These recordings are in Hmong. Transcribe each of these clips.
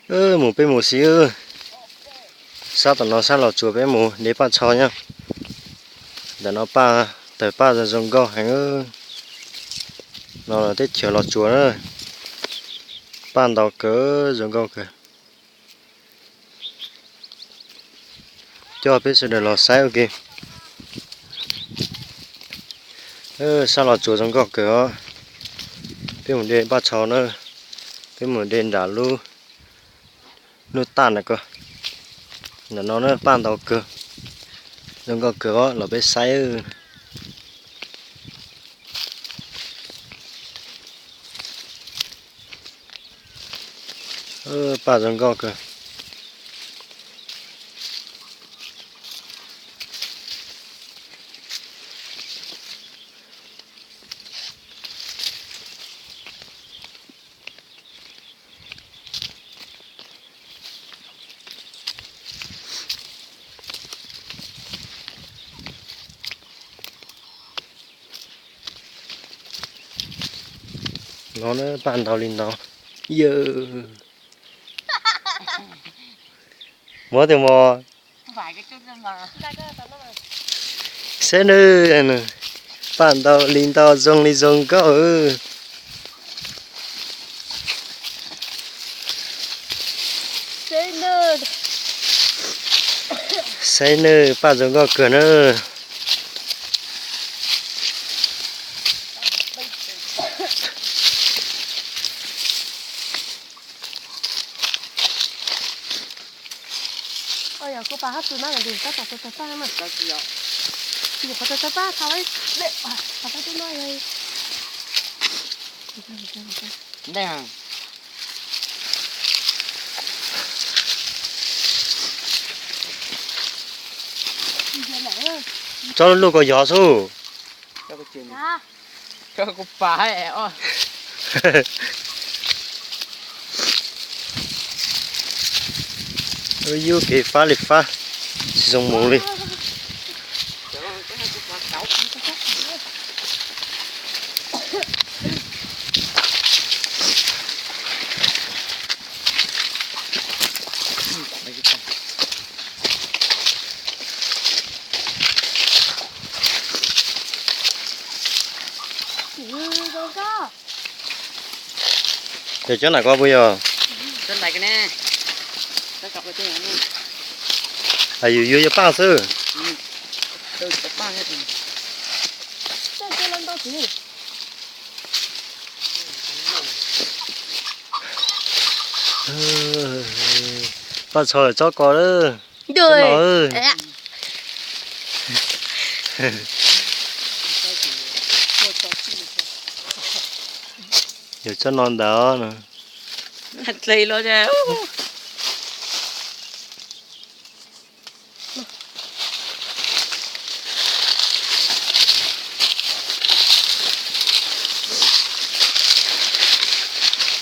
Mus peb mus xwb. Sab tom no sab Los Tsuas peb mus de paj tsho na. Ntawm no paj, tawg paj zoo nkauj heev. No teb chaws Los Tsuas na, paj ntau kawg zoo nkauj kawg. Coj peb sawv daws los saib ua ke. Sab Los Tsuas zoo nkauj kawg os. Peb mus de paj tsho na, peb mus de nram lub nuj taj na ko. Ntawm no na paj ntau kawg, zoo nkauj kawg os, los peb saib. Paj zoo nkauj kawg. No na paj ntau li ntau. Yawg, muab tus mos. Saib nawb, paj ntau li ntau zoo li zoo nkauj. Saib nawb, paj zoo nkauj kawg na. Yog kuv pab hab tus no, tab tom tawg paj no. Qhov tawg paj tha, qhov paj no. Tsob lub lub ko yog xwb. Yub kev fab li fab, tsis zoo mus li. Yog cov nram ko puas yog? Yus yuav yuav paj xwb. Paj tsho tsob ko lawm. Yog tsob no ntag.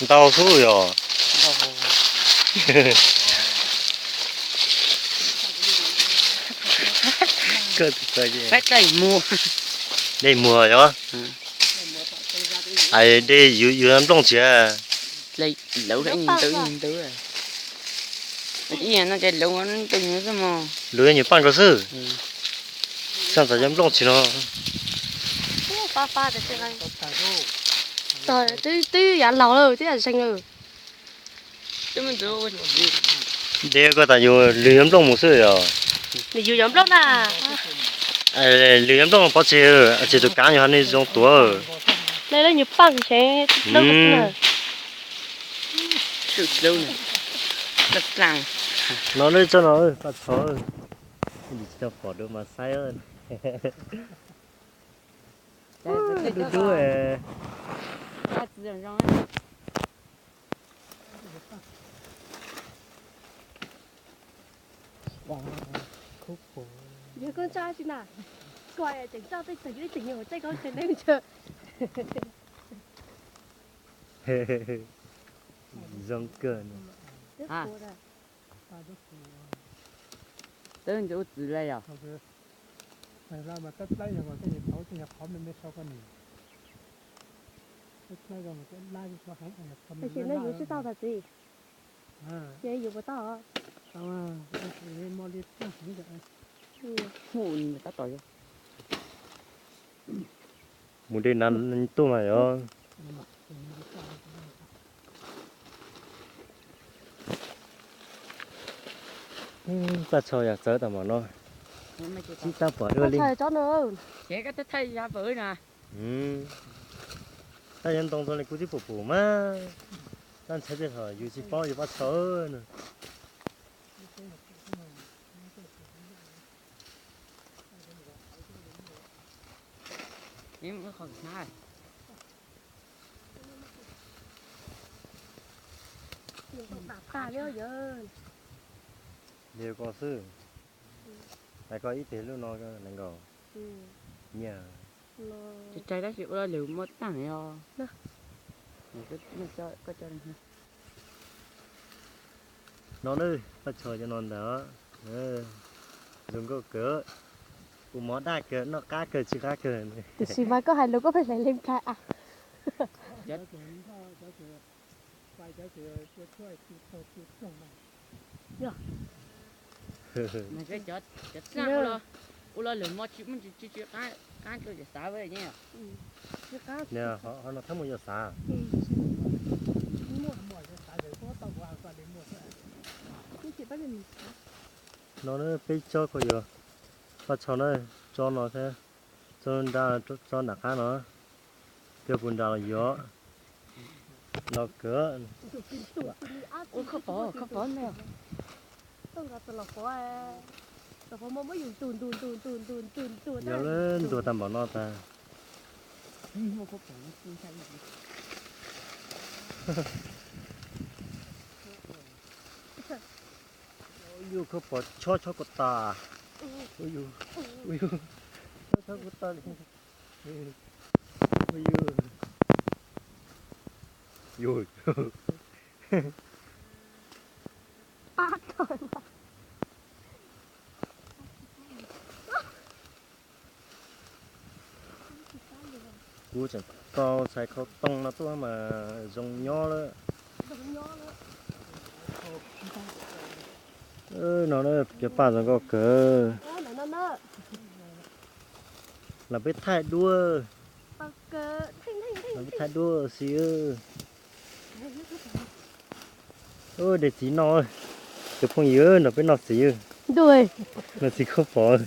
Ntau xwb yog. Dej muag yog. Dej yus nplooj tsis. Lawv ntawd, lawv nyuag paj ko xwb. Xyov txawm yog nplooj tsis no. Twb yav laus lawm, twb yam zeeg lawm. Dej ko tas yus lwg yuav nplooj mus xwb yog. Nws yus yuav nplooj na. Lwg yuav nplooj pov tseg, tsis tus kav yog nej zoo tuav. Lawv lawv nyuag paj seev dawb. No lawv tsob no paj tsho. Tsis tau pom dua mas saib. Dub dub. Yog koj tsa tsis na, koj tseem tsa tej tseem tej tseem nyuag tsaij koj tseem neeb ntshe. Zoo kawg. Twb ntse ua txwv la yog. Tab sis no yus tsis tau tas txiv. Ces yuav puas tau? Mus de na tuaj mas yog. Paj tshau yog txawv tas mam no. Tsis tab pom dua li. Tab yog ntoo txog li kuv tsis pum pum mas. Tab ntshai tej thaum yus tsis paub yus paj tshau na. Li ko xwb. Hais koj ib teg lub no nees nkaum nyiaj. Tsis txawj tab sis ua lawm muaj tag os. No na, paj tshau cov no ntag. Zoo nkauj kawg. Ua mov daj kawg, noj qab kawg tsis qab kawg. Tiam sis mas koj hais lus koj pheej hlais li nplai a. Ua los lwm mo tsis muaj tsis tsis qab rau yog xav. Ho no thab mus yog xav. No peb tsob ko yog paj tshau na, tsob no thiab, tsob nra, tsob nram qab no, kawg puas nram los yuav. Los kawg. Yog lawm, ntuag tag npaum no tas. Yus khaub pom chob chob ko tas. Chob chob ko tas li. Yus. Kuv tseem tau txhais khau tooj no tuaj mas zoo nyob lawm. No cov paj zoo nkauj kawg. Los peb thaij duab. Los peb thaij duab xwb. Ua de txiv noj, cov phooj ywg nrog peb noj txiv. Noj txiv khaub pom.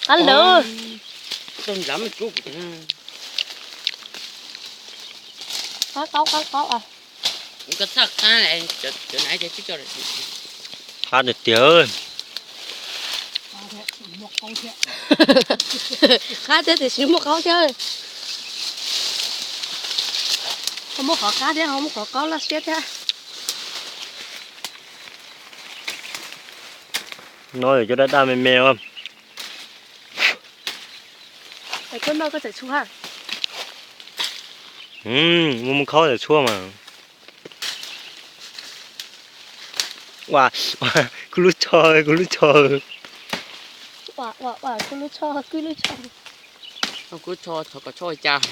Qab lawm. Qab qaub, qab qaub. Qab tiag tiag. Qab thiab tiam sis muaj qaub thiab. Ho muaj qhov qab thiab, ho muaj qhov qaub loj siab thiab. No yog cov daj daj me me os. Koj noj koj txawm tshuaj. Muaj muaj khaub txawm tshuaj mas. Ua, kuv lub tsho, kuv lub tsho. Ua, ua, ua, kuv lub tsho, kuv lub tsho. Kuv tsho, tsho kom tsho cas.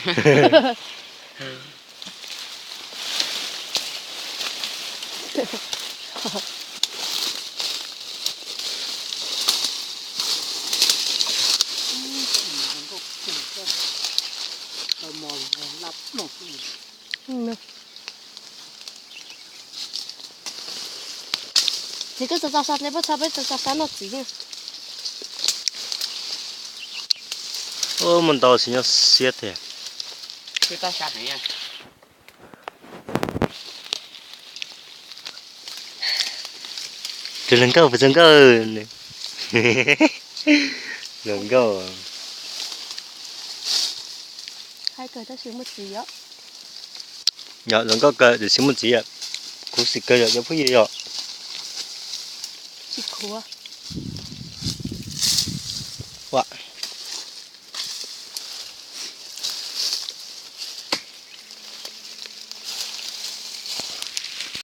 Ces koj txav txav sab tes, pab txhab peb txav txav sab noj txiv. Ua, muaj ntau tsis nyob siab tiag. Tus hluas nkauj puas zoo nkauj? Hluas nkauj. Yog hluas nkauj kawg tiam sis muaj txiv yom. Khuv xim kawg yom cov phooj ywg yom. Ua,